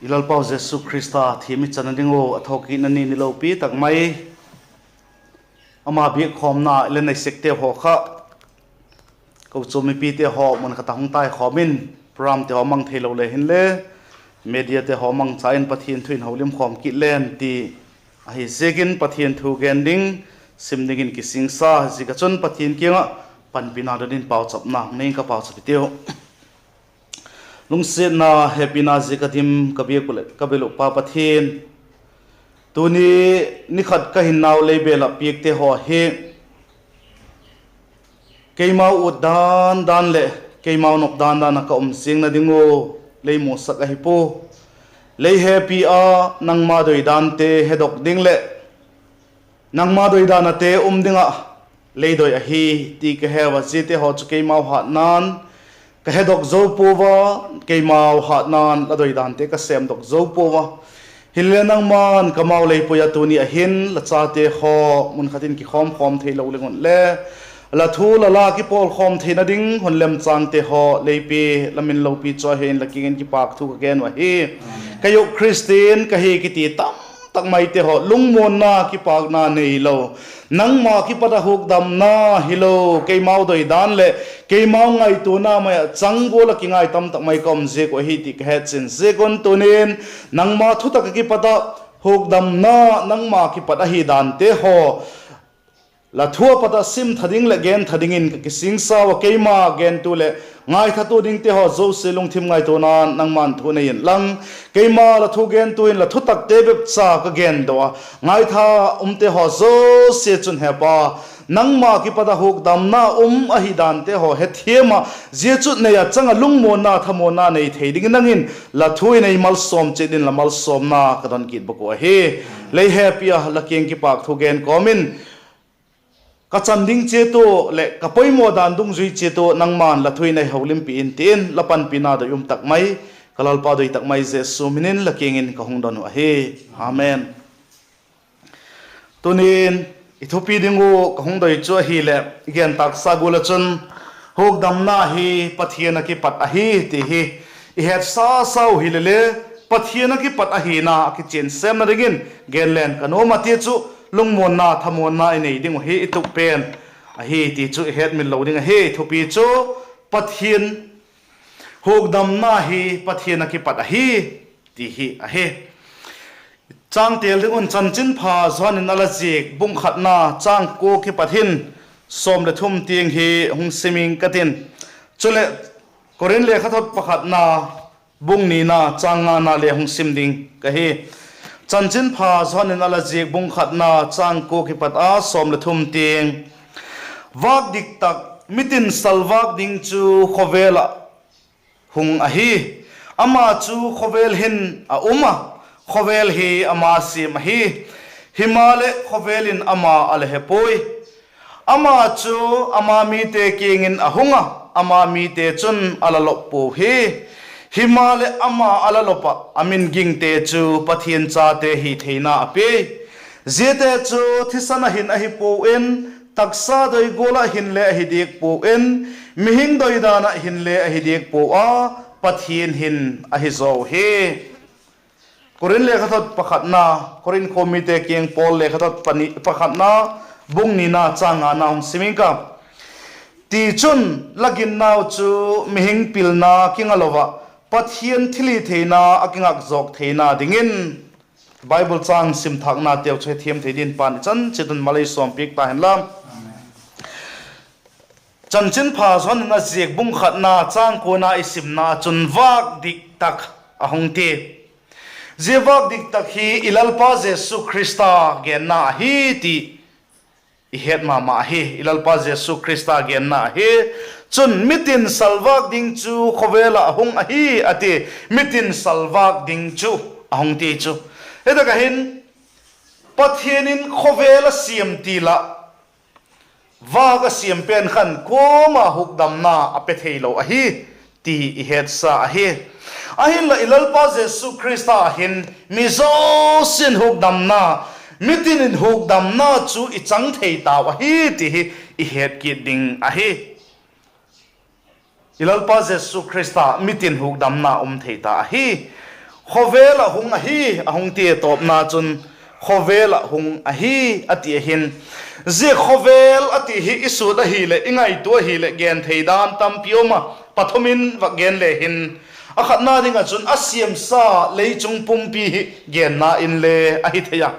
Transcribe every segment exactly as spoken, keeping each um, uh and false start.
I Lalpau Jesu Khrista thiam i channa ding uh a thokitna ni ni lopi tak mai, ama biakkhawmna i le nai sekte haw kha, kochuam mipite haw mun khat ah hung taikhawm in, programte haw mang theilo le hinle, mediate haw mangcha in Pathian thu in holimkhawm kit len ti ahi ziakin Pathian thu gen ding, sim dingin kisingsa ziak ah chun Pathian kiang ah panpina don in pauchapna hung nei ing ka, pauchap i tiu. Lungsiatna hepina ziak a dim ka biak uh leh ka bel uh Pa Pathian, tuni ni khat ka hinnau lei bel ah piakte haw hi keimau ut dan dan leh keimau nop dan dan ah ka um ziangna ding uh lei musak ahi pua. Lei hepi a nangma doi dante hedok ding leh nangma doi dan ate um ding ah lei doi ahi ti ka he ua, ziate haw chu keimau hatna'n ka hedok zo pua ua, keimau hatna'n la doi dante ka sêmdok zo pua ua. Hinle nangma'n kamau lei pui a, tuni a hin la chate haw mun khat in kikhawmkhawm theilo leng unle, la thu la la kipawlkhawm theina ding hun lemchângte haw lei pia, la min lopi chu ahi in la kiang in kipâk thu ka gen uh ahi. Kei uh Khristian ka hi kiti tamtak maite haw lungmuanna kipâkna neilo, nangma kipat ah hukdamna hilo, keimau doi dan leh keimau ngaituana mai ah chang gual ah kingai tamtak mai ka um ziak uh ahi ti ka hetchian ziak un tuni'n nangma thutak ah kipat ah hukdamna, nangma kipat ahi dante haw la thu a pat ah sim tha ding leh gen tha dingin ka kisingsa ua, keima gentu leh ngaithatu dingte haw zosia lungthim ngaituana'n nangma'n thu nei inlang, keima la thu gentu in la thutakte bepcha ka gen daw a, ngaitha umte haw zosia chun Hepa, nangma kipat ah hukdamna um ahi dante haw hethiam ah, zia chu nei ah chang ah lungmuanna thamuanna nei thei dingin nang in la thu in ei malsawm chiat in la malsawmna ka don kit bak uh ahi. Lei hepi a la kiang kipâk thu gen kawm in ka chan ding chiat uh leh ka poimaw dan dungzui chiat uh nangma'n la thu in ei holimpi in ti in la panpina doi um tak mai, ka Lalpa doi tak mai Jesu min in la kiang in ka hung don uh ahi. Amen. Tuni'n i thupi ding uh ka hung doi chu ahileh, i gen tâksa gual ah chun hukdamna hi Pathian ah kipat ahi ti hi i hetsa sau hilele, Pathian ah kipat ahina a kichian sêmna dingin gen len ka nuam a, ti chu lungmuanna thamuanna i nei ding uh hi i tup pen ahi ti chu i hetmil lo ding ahi. Thupi chu Pathian, hukdamna hi Pathian ah kipat ahi ti hi ahi. Châng têl ding un Chanchinpha Johan in a la ziak bung khatna châng kua kipat hin sawm leh thum tiang hi hung sim ing ka tin. Chuleh Korinth lekhathot pakhatna bung nina châng ngana le hung sim ding ka hi. Chanchinpha Johan in a la ziak bung khatna châng kua kipat a sawm leh thum tiang. Vâk dik tak, mitin salvâk ding chu khawvel ah hung ahi. Ama chu khawvel hin a um a, khawvel hi ama siam ahi. Himaleh khawvel in ama a la he puai. Ama chu ama mite kiang in a hung a, ama mite chun a la lop puau hi. Himaleh ama a la lop ah a min gingte chu Pathian chate hi theina a pia. Ziate chu thisan ah hin ahi puau in, taksa doi gual ah hinle ahi diak puau in, mihing doi dan ah hinle ahi diak puau a, Pathian hin ahi zaw hi. Korinth lekhathot pakhatna, Korinth khawmite kiang Paul lekhathot pani, pakhatna, bung nina châng ngana hung sim ing ka. Tichun, la ginnau chu mihing pilna kinga lo ah, Pathian thilhitheina a kingak zawk theina dingin. Bible châng sim thâknateu chu hethiam thei dingin Pa'n i chan chiat un mal ei sawmpiak ta hen la. Chanchinpha Johan in a ziak bung khatna châng kuana i simna chun vâk dik tak a hung ti. Zia vâk dik tak hi i Lalpa Jesu Khrista genna ahi ti i het ma ma ahi. I Lalpa Jesu Khrista genna ahi. Chun, mitin salvâk ding chu khawvel ah a hung ahi, a ti. Mitin salvâk ding chu a hung ti chu. Hi tak ah hin, Pathian in khawvel a siam til ah, vâk a siam pen khan kuama hukdamna a pe theilo ahi ti i hetsa ahi. Ahinla i Lalpa Jesu Khrista hin mi zosia'n hukdamna, mitin in hukdamna chu i chang thei tau ahi ti hi i het kit ding ahi. I Lalpa Jesu Khrista mitin hukdamna um thei ta ahi. Khawvel ah hung ahi, a hung ti a tawpna chun, khawvel ah hung ahi, a ti ahin. Zia khawvel a ti hi i sut ahileh, i ngaitua ahileh, gen thei dan tampi um a, pathum in vak gen le hin, a khatna ding ah chun a siamsa lei chung pumpi hi genna inle ahi thei a.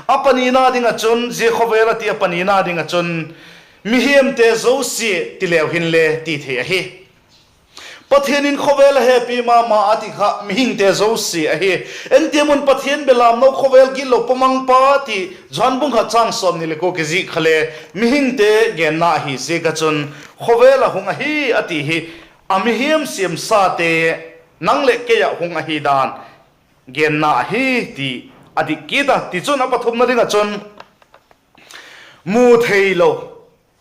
A panina ding ah chun, zia khawvel a ti a panina ding ah chun, mihingte zosia ti leu hinle ti thei ahi. Pathian in khawvel a hepi ma ma a ti kha mihingte zosia ahi. Entiam un Pathian belamno khawvel gitlo pawmangpa ti Johan bung khat chang sawmni leh kua kizik kha le mihingte genna ahi ziak ah chun khawvel ah hung ahi a ti hi a mihing siamsate nang leh kei ah hung ahi dan genna ahi ti a dik kit a. Tichun a pathumna ding ah chun mu theilo,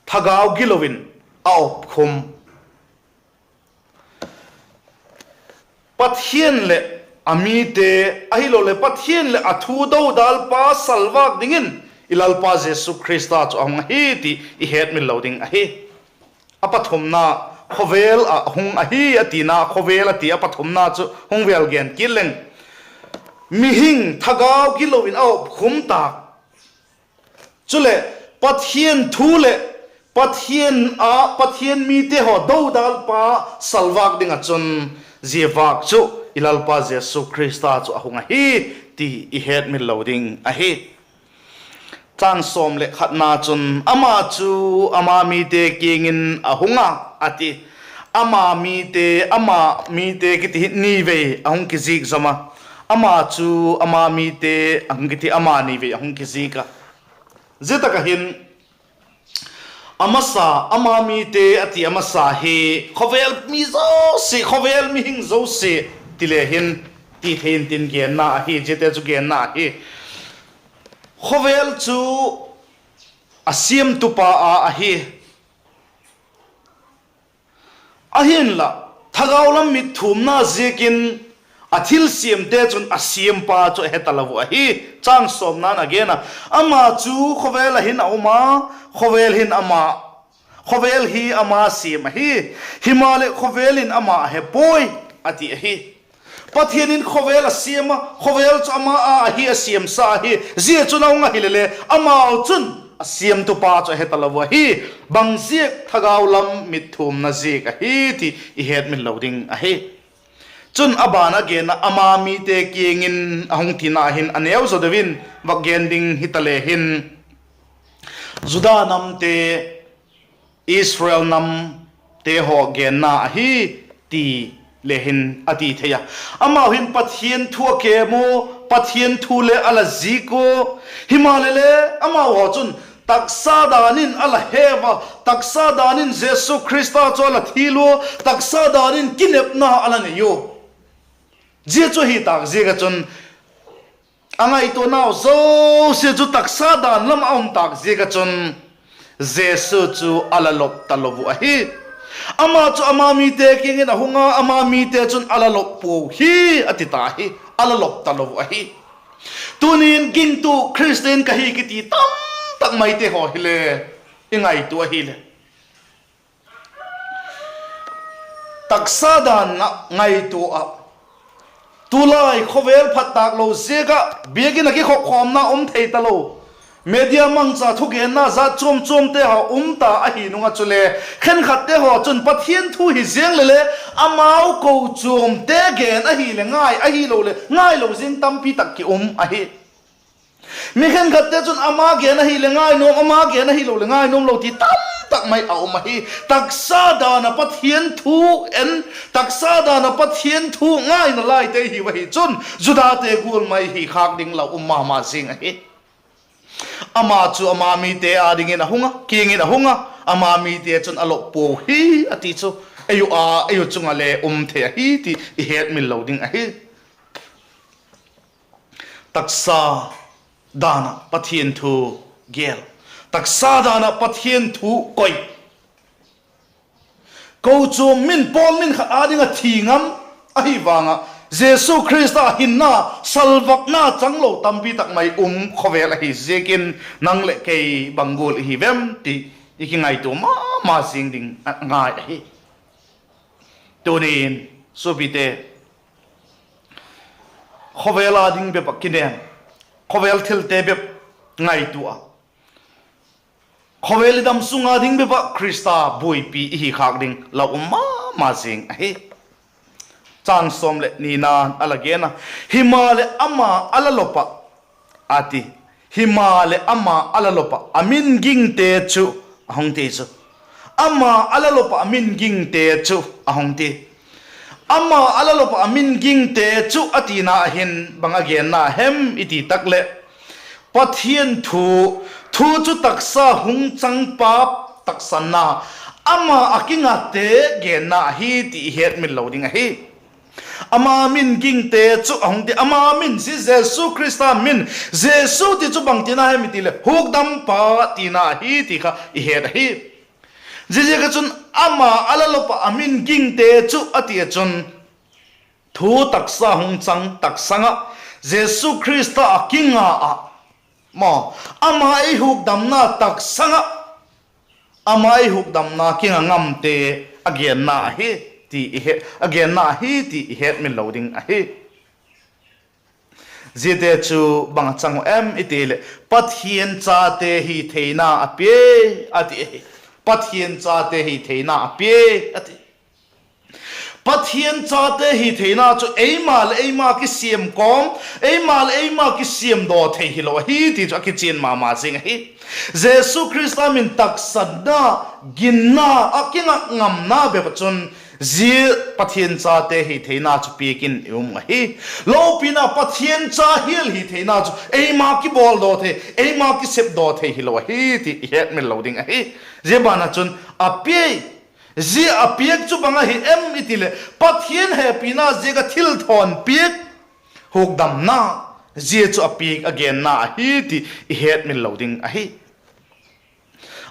thagau gilo in a opkhum. Pathian leh a mite, ahiloleh Pathian leh a thu dodalpa salvâk dingin i Lalpa Jesu Khrista chu a hung ahi ti i hetmil lo ding ahi. A pathumna, khawvel ah hung ahi a tina, khawvel a ti a pathumna chu hung vêl gen kit leng, mihing thagau gilo in a opkhum tâk. Chuleh, Pathian thu leh Pathian a, Pathian mite haw dodalpa salvâk ding ah chun zia vâk chu i Lalpa Jesu Khrista chu a hung ahi ti i hetmil lo ding ahi. Chang sawm leh khatna chun, ama chu ama mite kiang in a hung a, a ti. Ama mite, ama mite kiti hi ni vei a hung kizik zom a. Ama chu ama mite a hung kiti, ama ni vei a hung kizik a. Zia tak ah hin, a masa, ama mite a ti a masa hi, khawvel mi zosia, khawvel mihing zosia ti le hin, ti thei intin genna ahi, ziate chu genna ahi. Khawvel chu a siamtupa a ahi. Ahinla, thagau lam mitthumna ziakin a thilsiamte chun a siampa chu a he talo uh ahi. Chang sawmna'n a gen a, ama chu khawvel ah hin a um a, khawvel hin ama, khawvel hi ama siam ahi, himaleh khawvel in ama a he puai, a ti ahi. Pathian in khawvel a siam a, khawvel chu ama a ahi, a siamsa ahi. Zia chun a hung ahileh le, amau chun a siamtupa chu a he talo uh ahi. Bangziak? Thagau lam mitthumna ziak ahi ti i hetmil lo ding ahi. Chun a ban a gen a, ama mite kiang in a hung tina hin a neu zaw deu in vak gen ding hita le hin, Juda namte, Israel namte haw genna ahi ti le hin a ti thei a. Amau hin Pathian thu a kem ua, Pathian thu le a la zik ua. Himaleh le, amau haw chun taksa dan in a la heu a, taksa dan in Jesu Khrista chu a la thial ua, taksa dan in kinepna a la nei ua. Zia chu ahi tâk ziak ah chun, a ngaituanau zosia chu taksa dan lam ah um tâk ziak ah chun, Jesu chu a la lop talo uh ahi. Ama chu ama mite kiang in a hung a, ama mite chun a la lop puau hi, a ti ta hi, a la lop talo uh ahi. Tuni'n gingtu Khristian ka hi kiti tamtak maite haw hile, i ngaitua ahile, taksa dan ah ngaitua ah, tulai khawvel phat tâk lo ziak ah biakin ah kikhopkhawmna um thei talo, media mangcha thugenna zat chuam chuamte haw um ta ahi nung ah chule, khenkhatte haw chun Pathian thu hi ziang leh le, amau kochuamte gen ahileh ngai, ahiloleh ngailo ziang tampi tak ki um ahi. Mi khenkhatte chun ama gen ahileh ngai nuam, ama gen ahiloleh ngai nuam lo ti tamtak mai a um ahi. Taksa dan ah Pathian thu en, taksa dan ah Pathian thu ngaina laite i hiu ahi chun, Judate gual mai hi khâk ding lau um ma ma zing ahi. Ama chu ama mite â dingin a hung a, kiang in a hung a, ama mite chun a lop puau hi, a ti chu, ei u a, ei u chung ah le um thei ahi ti i hetmil lo ding ahi. Taksa dan ah Pathian thu gel, taksa dan ah Pathian thu koi. Kochuam min, pawl min khat â ding ah thi ngam ahi vang ah, Jesu Khrista hinna, salvâkna chang lo tampi tak mai um khawvel ahi ziakin, nang leh kei bang gual i hi vem ti i kingaitua ma ma zing ding a ngai ahi. Tuni'n, suapite, khawvel â ding bep ah kinem, khawvel thilte bep ngaitua a, khawvel i dam sung â ding bep ah Khrista buaipi i hi khâk ding lau um ma ma zing ahi. Chang sawm leh nina a la gen a, himaleh ama a la lop ah, a ti, himaleh ama a la lop ah a min gingte chu, a hung ti chu, ama a la lop ah a min gingte chu, a hung ti. Ama a la lop ah a min gingte chu a tina ah hin bang a genna hem i ti tak leh, Pathian thu, thu chu taksa hung chang pa, taksanna, ama a kingate genna ahi ti i hetmil lo ding ahi. Ama min gingte chu a hung ti, ama min zia Jesu Khrista min, Jesu ti chu bang tina hem i ti leh hukdampa tina ahi ti kha i het ahi. Ziaziak ah chun ama a la lop ah a min gingte chu a ti ah chun, thu taksa hung chang taksang ah, Jesu Khrista a kinga ah, maw, ama ei hukdamna taksang ah, ama ei hukdamna kinga ngamte a genna ahi ti i he, a genna ahi ti i hetmil lo ding ahi. Ziate chu bang a chang uh em i ti leh, Pathian chate hi theina a pia, a ti ahi. Pathian chate hi theina a pia, a ti. Pathian chate hi theina chu eima leh eima kisiam kawm, eima leh eima kisiamdaw thei hilo ahi ti chu a kichian ma ma zing ahi. Jesu Khrista min taksanna, ginna, a kinga ngamna bep ah chun zia Pathian chate hi theina chu piak in i um ahi. Lopina Pathian cha hial hi theina chu eima kibawldaw thei, eima kisepdaw thei hilo ahi ti i hetmil lo ding ahi. Zia ban ah chun a pia, zia a piak chu bang ahi em i ti leh, Pathian hepina ziak ah thilthawn piak, hukdamna, zia chu a piak a genna ahi ti i hetmil lo ding ahi.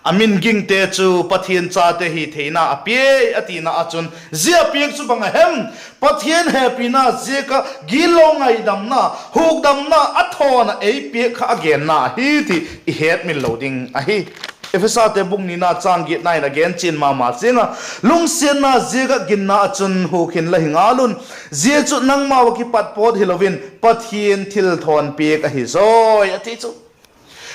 A min gingte chu Pathian chate hi theina a pia, a tina ah chun zia a piak chu bang a hem? Pathian hepina ziak ah gitlo ngaidamna, hukdamna a thawn ah ei piak kha a genna ahi ti i hetmil lo ding ahi. Ephesate bung nina chang giatna in a gen chian ma ma ziang a, lungsiatna ziak ah ginna ah chun huk hin la hi ngal un, zia chu nangmau ah kipat pawt hilo in Pathian thilthawn piak ahi zawi, a ti chu.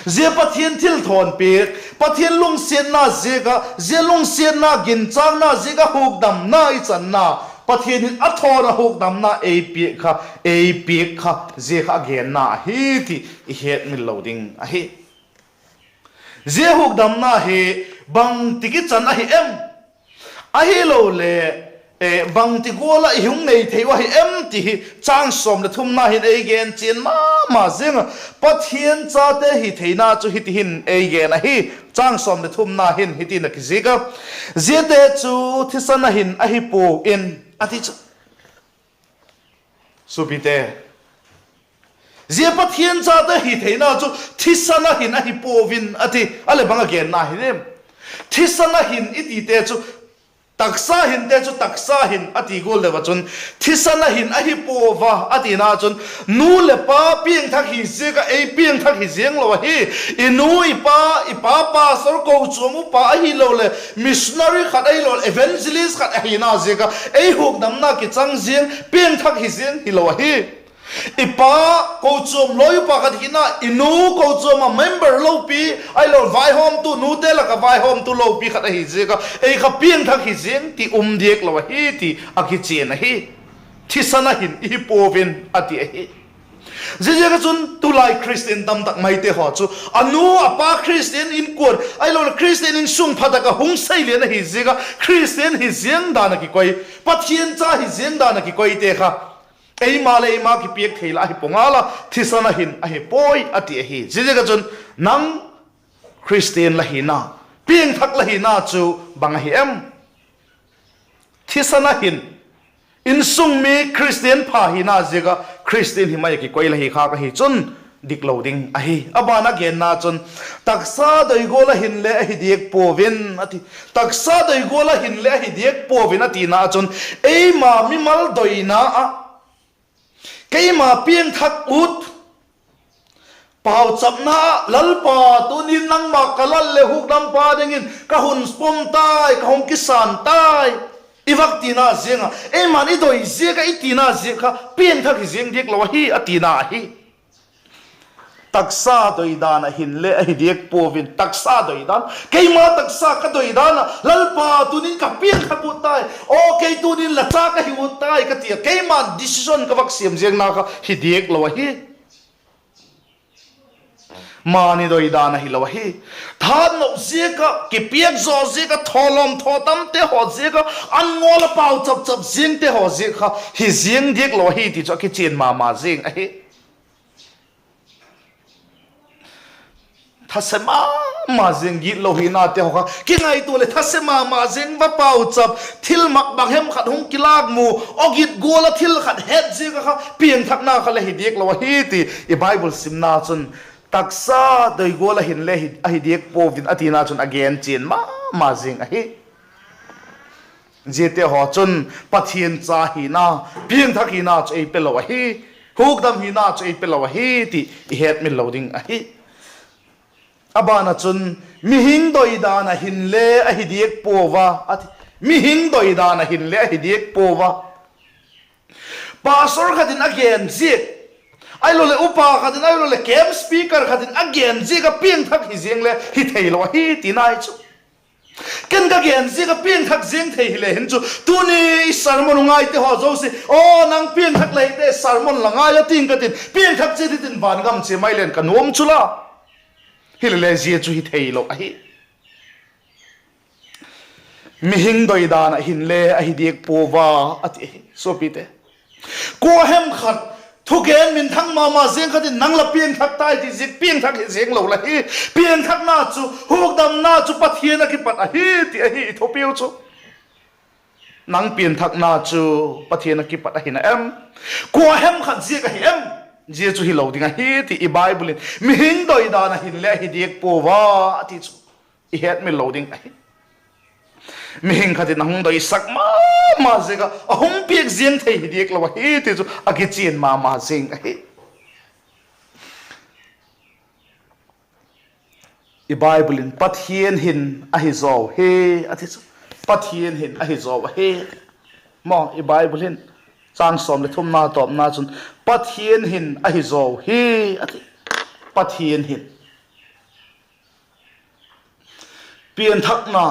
Zia Pathian thilthawn piak, Pathian lungsiatna ziak ah, zia lungsiatna ginchâkna ziak ah hukdamna i channa, Pathian in a thawn ah hukdamna ei piak kha, ei piak kha, zia kha a genna ahi ti i hetmil lo ding ahi. Zia hukdamna hi bangti kichan ahi em? Ahilole, bangti gual ah i hung nei thei uh ahi em ti hi chang sawm leh thumna hin ei gen chian ma ma ziang a. Pathian chate hi theina chu hiti hin ei gen ahi. Chang sawm leh thumna hin hitin a kizik a, ziate chu thisan ah hin ahi puau in, a ti chu. Suapite, zia Pathian chate hi theina chu thisan ah hin ahi puau in, a ti. A leh bang a genna hi em? Thisan ah hin i tite chu, taksa hinte chu taksa hin a ti gual deu ah chun, thisan ah hin ahi puau a, a tina chun, nu leh pa piangthak hi ziak ah ei piangthak hi ziang lo ahi. I nu, i pa, i pa pastor, kochuam upa ahiloleh missionary khat ahiloleh evangelist khat ahina ziak ah ei hukdamna kichang ziang, piangthak hi ziang hilo ahi. I pa kochuam lawi upa khat hina, i nu kochuam ah member lopi, ahilo vaihawmtu, nute lak ah vaihawmtu lopi khat ahi ziak ah ei kha piangthak hi ziang ti um diak lo ahi ti a kichian ahi. Thisan ah hin i hi puau in, a ti ahi. Ziaziak ah chun tulai Khristian tamtak maite haw chu a nu a pa Khristian inkuan ahiloleh Khristian insung pha tak ah hung seilian ahi ziak ah Khristian hi ziang dan a kikoi, Pathian cha hi ziang dan a kikoite kha eima leh eima kipiak thei la ahi pua ngal a, thisan ah hin ahi puai, a ti ahi. Ziaziak ah chun nang Khristian la hina, piangthak la hina chu bang ahi em? Thisan ah hin, insung mi Khristian pha hina ziak ah Khristian hi mai ah kikoi la hi khâk ahi chun diklo ding ahi. A ban a genna chun, taksa doi gual ah hin le ahi diak puau in, a ti. Taksa doi gual ah hin le ahi diak puau in, a tina ah chun, eima mimal doina ah, keima piangthak ut, pauchapna ah, Lalpa, tuni'n nangma ka Lal leh hukdampa dingin ka hun pom tai, ka hung kisân tai. i vak tina ziang ah, eima'n i doi ziak ah i tina ziak kha piangthak hi ziang diak lo ahi a tina ahi. Taksa doidan ah hinle ahi diak puau in, taksa doidan, keima taksa ka doidan ah, Lalpa, tunin ka piangthak ut tai, aw kei tunin la cha ka hi ut tai ka ti a, keima'n decision ka vak siam ziangna kha hi diak lo ahi. Mani doidan ahilo ahi. Thanop ziak ah, kipiak zaw ziak ah, thawlawm thaw tamte haw ziak ah, an ngawl ah pau chap chap ziangte haw ziak kha hi ziang diak lo ahi ti chu a kichian ma ma zing ahi. Thase ma ma zing, gitlo hinate haw kha kingaitua leh thase ma ma zing, va pau chap, thilmak bang hem khat hung kilâk mu, aw git gual ah thil khat het ziak ah kha piangthakna kha le hi diak lo ahi ti i Bible simna chun, taksa doi gual ah hinle ahi diak puau in a tina chun a gen chian ma ma zing ahi. Ziate haw chun Pathian cha hina, piangthak hina chu ei pe lo ahi, hukdam hina chu ei pe lo ahi ti i hetmil lo ding ahi. A ban ah chun, mihing doidan ah hinle ahi diak puau a, a ti. Mihing doidan ah hinle ahi diak puau a. Pastor khat in a gen ziak, ahilo leh upa khat in, ahilo leh camp speaker khat in a gen ziak ah piangthak hi ziang le hi theilo ahi ti nai chu. Ken ka gen ziak ah piangthak ziang thei hile hin chu, tuni i sermon ngaite haw zosia, aw nang piangthak la hite, sermon la ngai a ting ka tin, piangthak chiat hitin vangam chia mai leng ka nuam chu la. Hilele zia chu hi theilo ahi. Mihing doidan ah hinle ahi diak puau a, a ti ahi suapite. Kua hem khat thugen minthang ma ma ziang khat in nang la piangthak tai ti ziak, piangthak hi ziang lo la hi. Piangthakna chu, hukdamna chu Pathian ah kipat ahi ti ahi i thupiu chu. Nang piangthakna chu Pathian ah kipat ahi na em? Kua hem khat ziak ahi em? Zia chu hilo ding ahi ti i Bible in, mihing doidan ah hinle ahi diak puau a, a ti chu i hetmil lo ding ahi. Mihing khat in a hung doisak ma ma ziak ah a hung piak ziang thei hi diak lo ahi ti chu a kichian ma ma zing ahi. I Bible in Pathian hin ahi zaw hi, a ti chu. Pathian hin ahi zaw ahi. Maw, i Bible hin châng sawm leh thumna tawpna chun, Pathian hin ahi zaw hi, a ti. Pathian hin. Pianthakna,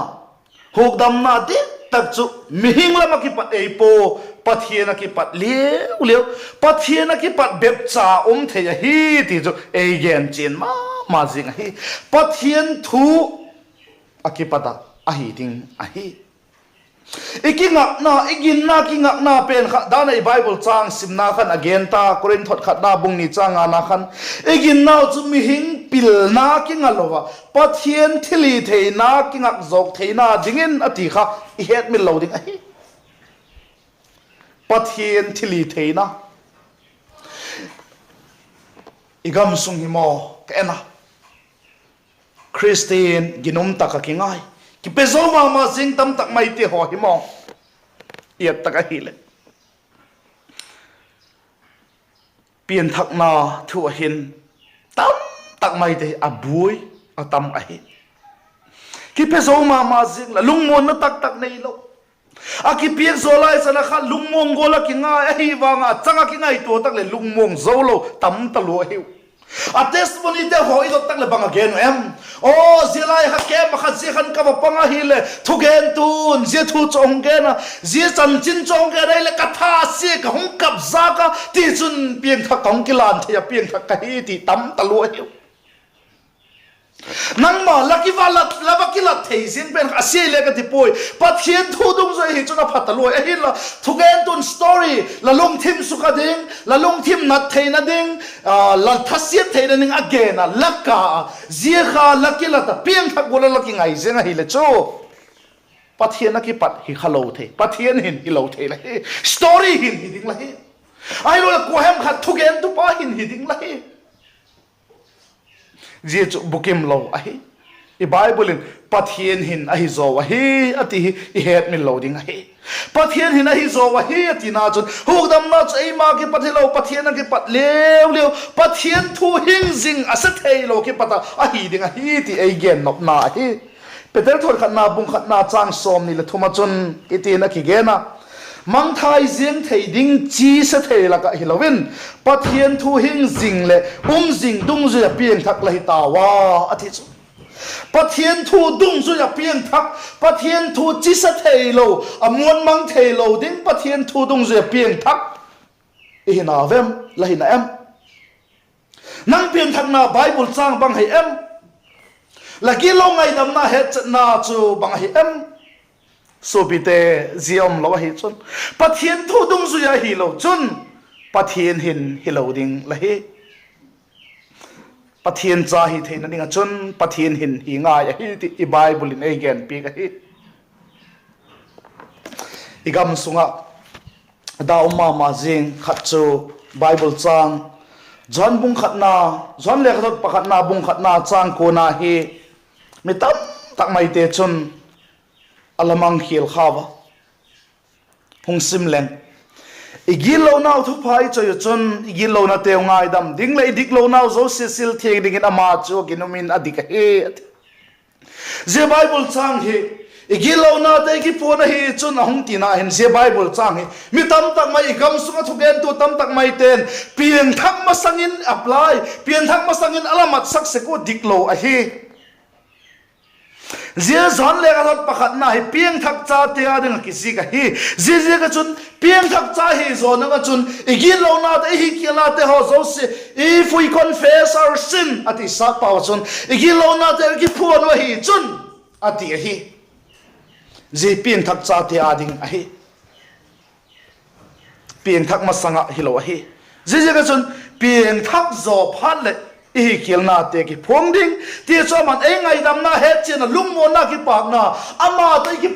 hukdamna dik tak chu mihing lam ah kipat ei pua, Pathian ah kipat liau liau. Pathian ah kipat bep cha um thei ahi ti chu ei gen chian ma ma zing ahi. Pathian thu ah kipat ah ahi ding ahi. I kingakna, i ginna kingakna pen kha dan ah i Bible châng simna khan a gen ta, Korinth hot khatna bung ni châng ngana khan, i ginnau chu mihing pilna kinga lo ah, Pathian thilhitheina kingak zawk theina dingin a ti kha i hetmil lo ding ahi. Pathian thilhitheina. I gam sung hi maw, ka en a, Khristian ginum tak ah kingai, kipe zo ma ma zing tam tak maite haw hi maw, i et tak ahileh, pianthakna thu ah hin tam tak maite a buai a tam ahi. Kipe zo ma ma zing la, lungmuanna tak tak neilo. A kipiak zaw lai chan ah kha lungmuang gual ah kingai ahi vang a, chang ah kingaitua tak leh lungmuang zo lo tam talua ahiu. A testimonyte haw i dot tak leh bang a gen uh em? Aw, zia lai kha camp ah kha zia khan ka va pang ahileh, thugentu'n zia thu chu a hung gen a, zia chanchin chu a hung gen ahileh ka tha sia ka hung kap zak a, tichun piangthak ka hung kilan thei a, piangthak ka hi ti tam talua ahiu. Nangma la kiva la, la va kilat thei zing pen kha a sia le ka ti puai. Pathian thu dungzui hi chun a pha talua ahinla, thugentu'n story, la lungthim sukha ding, la lungthim nat theina ding, la thasiat theina ding a gen a, la ka a, zia kha la kilat a, piangthak gual a la kingai zing ahileh chu, Pathian ah kipat hi kha lo thei, Pathian hin hilo thei la hi. Story hin hi ding la hi. Ahilo leh kua hem khat thugentupa hin hi ding la hi. Zia chu bukim lo ahi. I Bible in Pathian hin ahi zaw ahi a ti hi i hetmil lo ding ahi. Pathian hin ahi zaw ahi a tina chun hukdamna chu eima kipat hilo, Pathian ah kipat liau liau, Pathian thu hing zing a se theilo kipat a ahi ding ahi ti ei gennopna ahi. Peter thawn khatna bung khatna châng sawmni leh thum ah chun hitin a kigen a, mangthai ziang thei ding chisa thei lak ah hilo in, Pathian thu hing zing leh um zing dungzui ah piangthak la hi tau a, a ti chu. Pathian thu dungzui ah piangthak, Pathian thu chisa theilo, a muanmang theilo ding Pathian thu dungzui ah piangthak i hina vem, la hina em? Nang piangthakna Bible châng bang hi em? La gitlo ngaidamna hetchetna chu bang ahi em? Suapite, zia umlo ahi chun, Pathian thu dungzui ahilo chun, Pathian hin hilo ding la hi. Pathian cha hi theina ding ah chun Pathian hin hi ngai ahi ti i Bible in ei genpiak ahi. I gam sung ah da um ma ma zing khat chu Bible châng, Johan bung khatna, Johan lekhathot pakhatna bung khatna châng kuana hi mi tamtak maite chun a la mang khial kha a. Hung sim leng, i gitlonau thupha i choi uh chun i gitlonateu ngaidam ding leh i diklonau zosia sil thiang dingin ama chu a ginum in a dik ahi, a ti. Zia Bible châng hi, i gitlonate i kiphuan ahi chun a hung tina hin, zia Bible châng hi mi tamtak mai, i gam sung ah thugentu tamtak maite'n piangthak masang in apply, piangthak masang in a la matsak sek ua diklo ahi. Zia Johan lekhathot pakhatna hi piangthak chate â ding ah kizik ahi. Ziaziak ah chun piangthak cha hi zaw nung ah chun i gitlonate, i hikhialnate haw zosia, if we confess our sin a ti sâk pau ah chun, i gitlonate i kiphuan uh ahi chun a ti ahi. Zia piangthak chate â ding ahi. Piangthak masang ah hilo ahi. Ziaziak ah chun piangthak zaw phat leh i hikhialnate kiphuang ding. Tichun ama'n ei ngaidamna hetchian ah lungmuanna kipâkna, ama tawh i ki,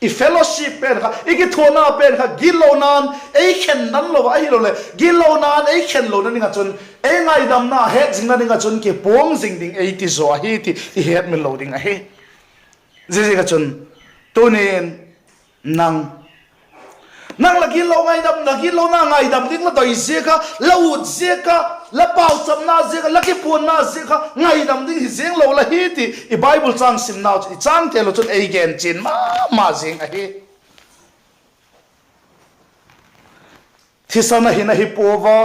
i fellowship pen kha, i kithuana pen kha gitlona'n ei khen dan lo a, ahiloleh gitlona'n ei khen lona ding ah chun, ei ngaidamna hetzingna ding ah chun kipuang zing ding ei ti zaw ahi ti i hetmil lo ding ahi. Ziaziak ah chun tuni'n nang, nang la gitlo ngaidam, la gitlona ngaidam ding la doi ziak ah, la ut ziak ah, la pauchapna ziak ah, la kiphuanna ziak ah ngaidam ding hi ziang lo la hi ti i Bible châng simnau chu i chângte lo chun ei gen chian ma ma zing ahi. Thisan a hin ahi pua a,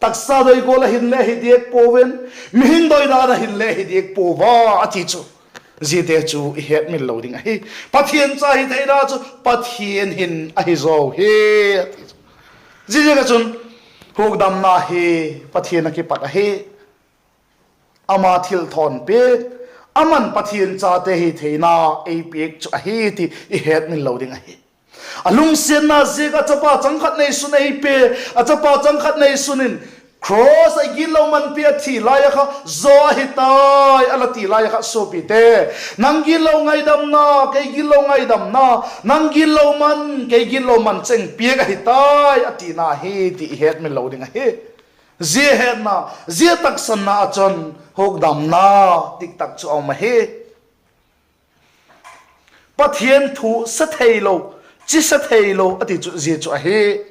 taksa doi gual a hin le hi diak puau in, mihing doi dan a hin le hi diak pua a, a ti chu, ziate chu i hetmil lo ding ahi. Pathian cha hi theina chu Pathian hin ahi zaw hi, a ti chu. Ziaziak ah chun hukdamna hi Pathian ah kipat ahi. Ama thilthawn piak, ama'n Pathian chate hi theina ei piak chu ahi ti i hetmil lo ding ahi. A lungsiatna ziak ah chapa changkhat neisun ei pe, a chapa changkhat neisun in cross ah i gitlo manpi a thi lai ah kha zaw ahi tai a la ti lai ah kha suapite, nang gitlo ngaidamna, kei gitlo ngaidamna, nang gitlo man, kei gitlo man cheng piak ahi tai a tina hi ti i hetmil lo ding ahi. Zia hetna, zia taksanna ah chun hukdamna diktak chu a um ahi. Pathian thu sa theilo, chi sa theilo a ti chu zia chu ahi.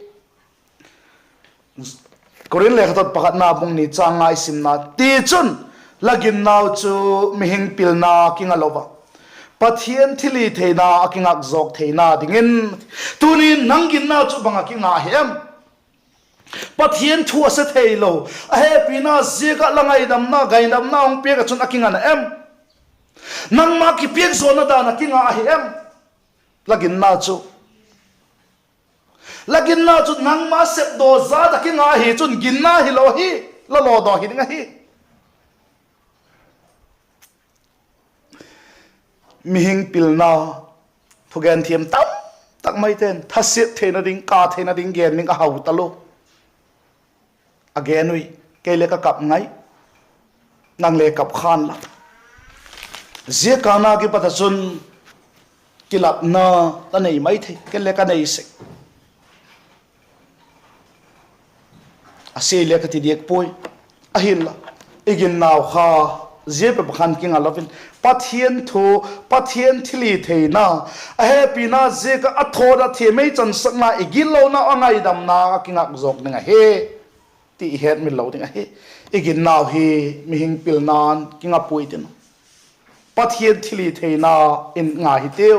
Korinth lekhathot pakhatna bung ni châng nga i simna, tichun, la ginnau chu mihing pilna kinga lo a, Pathian thilhitheina a kingak zawk theina dingin. Tuni'n nang ginna chu bang ah kinga ahi em? Pathian thu a sa theilo, a hepina ziak ah la ngaidamna, ngaidamna hung piak ah chun a kinga na em? Nangma kipiak zawna dan ah kinga ahi em? La ginna chu, la ginna chu nangma sepdaw zat ah kinga ahi chun ginna hilo hi, la lawdaw hi ding ahi. Mihing pilna thugen thiam tamtak maite'n thasiat theina ding, ka theina ding gen ding a hau talua. A gen ui, kei le ka kap ngai, nang le kap khan la. Zia kâna kipat ah chun kilatna la nei mai thei, kei le ka nei sek. A sia le ka ti diak puai. Ahinla, i ginnau kha zia bep ah khan kinga lo in, Pathian thu, Pathian thilhitheina, a hepina ziak ah a thawt ah thiam ei chansakna, i gitlonau a ngaidamna a kingak zawk ding ahi ti i hetmil lo ding ahi. I ginnau hi mihing pilna'n kinga puai tin. Pathian thilhitheina in ngai hitiu.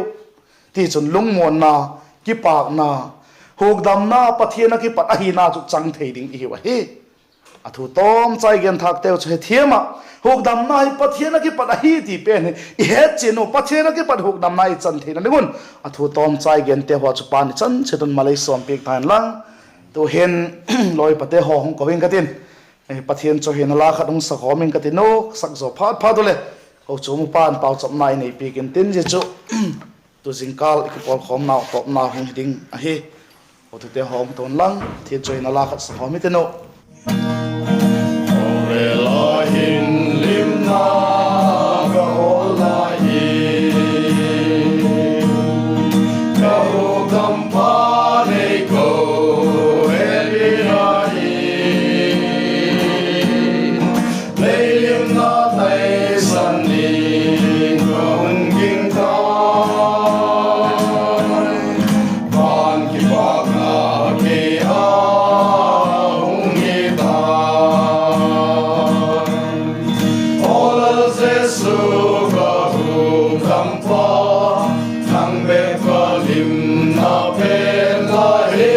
Tichun lungmuanna, kipâkna, hukdamna Pathian ah kipat ahina chu chang thei ding i hiu ahi. A thu tawmchai gen thâkteu chu hethiam ah, hukdamna hi Pathian ah kipat ahi ti pen hi i hetchian u, Pathian ah kipat hukdamna i chan theina ding un a thu tawmchai gente haw chu Pa'n i chan chiat un malei sawmpiak ta hen lang. Tu'hin lawipate haw hung ko ing ka tin, Pathian chawihoina la khat hung sakhawm ing ka tin u, sak zaw phat phat u leh, kochuam upa'n pauchapna i neipiak intin, zia chu tu zingkâl i kipawlkhawmnau tawpna hung hi ding ahi. Hotute haw hung to inlang, Pathian chawihoina la khat sakhawm i tin u. Ka hukdampa nei ko, hepina hi, leilimna taisan ding ka hun gingta, van kipâkna kei a hung hi ta. Aw Lal Jesu ka hukdampa, nang bep ka limna pen la hi,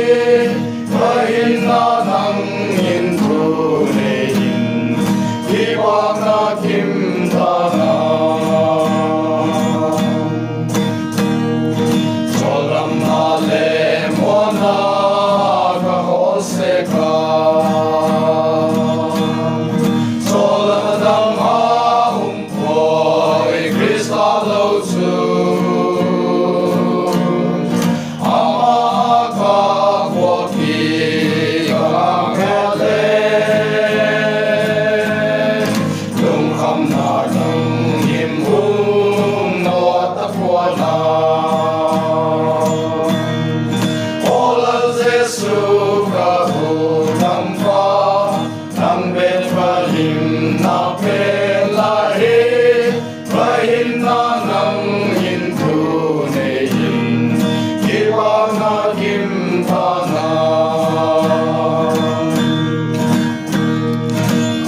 ka hinna nang in thu nei in, kipâkna kim ta na. Chawldamna le muanna ka hawl sek a, chawldam a um puai Khrista lo chu, ama ka puak hi ka ngâk het le, lungkhamna lunghim um naw ta pua'n a. Aw Lal Jesu ka hukdampa, nang bep ka limna pen la hi, ka hinna nang in thu nei in, kipâkna kim ta na.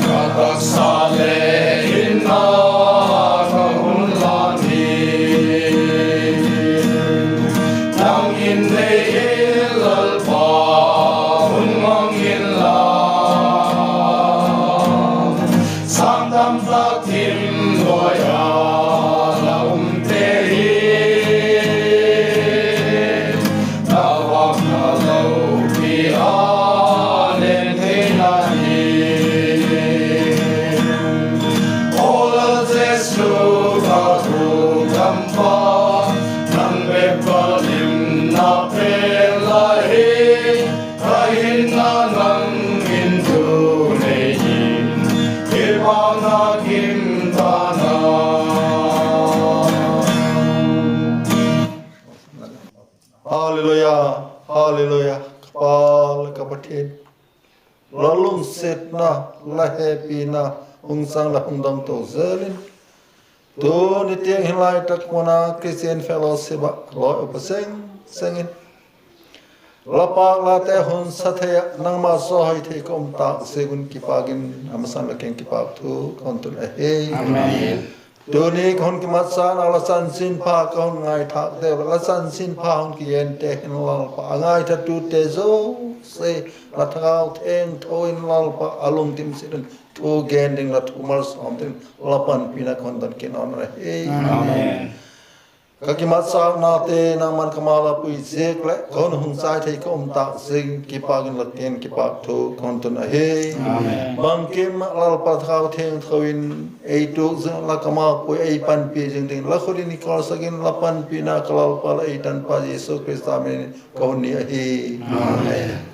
Ka taksa le hinna ka hun lan hi, nang in nei in Lalpa, hun mang inla, sâng tam tak thim nuai a la umte hi, na vâkna lopi a len theina hi. Aw Lal Jesu ka hukdampa, nang bep ka limna pen la hi, ka hinna nang in thu nei in, kipâkna kim ta na. Halleluia, halleluia. Ka Pa leh ka Pathian, la lungsiatna, la hepina hung chang la hung dong to zel in, tuni tiang hin lai tak mun a Christian Fellowship ah lawi upa seng seng in, la pâk late hun sa thei ah nangma sawhoi thei ka um tâk ziak un kipâk in, a masang la kiang kipâk thu ka hun tun ahi. Tuni ka hun kimatsakna la chanchinpha ka hun ngaithâkte, la chanchinpha hun kigente hin Lalpa, a ngaithatute zosia la Thagau Thiangtho in Lalpa a lungthim sit in thu gen ding, la thu malsawm ding la panpina ka hun don kit nawn ahi. Ka kimatsaknate nangma'n ka mal a pui ziak leh ka hun hung chai thei ka um tâk ziak in kipâk in la kiang kipâk thu ka hun tun ahi. Bangkim ah Lalpa Thagau Thiangtho in ei tuak zing, la ka mal pui ei panpi zing ding la khut in i kawlsak in, la panpina ka Lalpa leh ei tanpa Jesu Khrista min in ka hun ni ahi. Amen.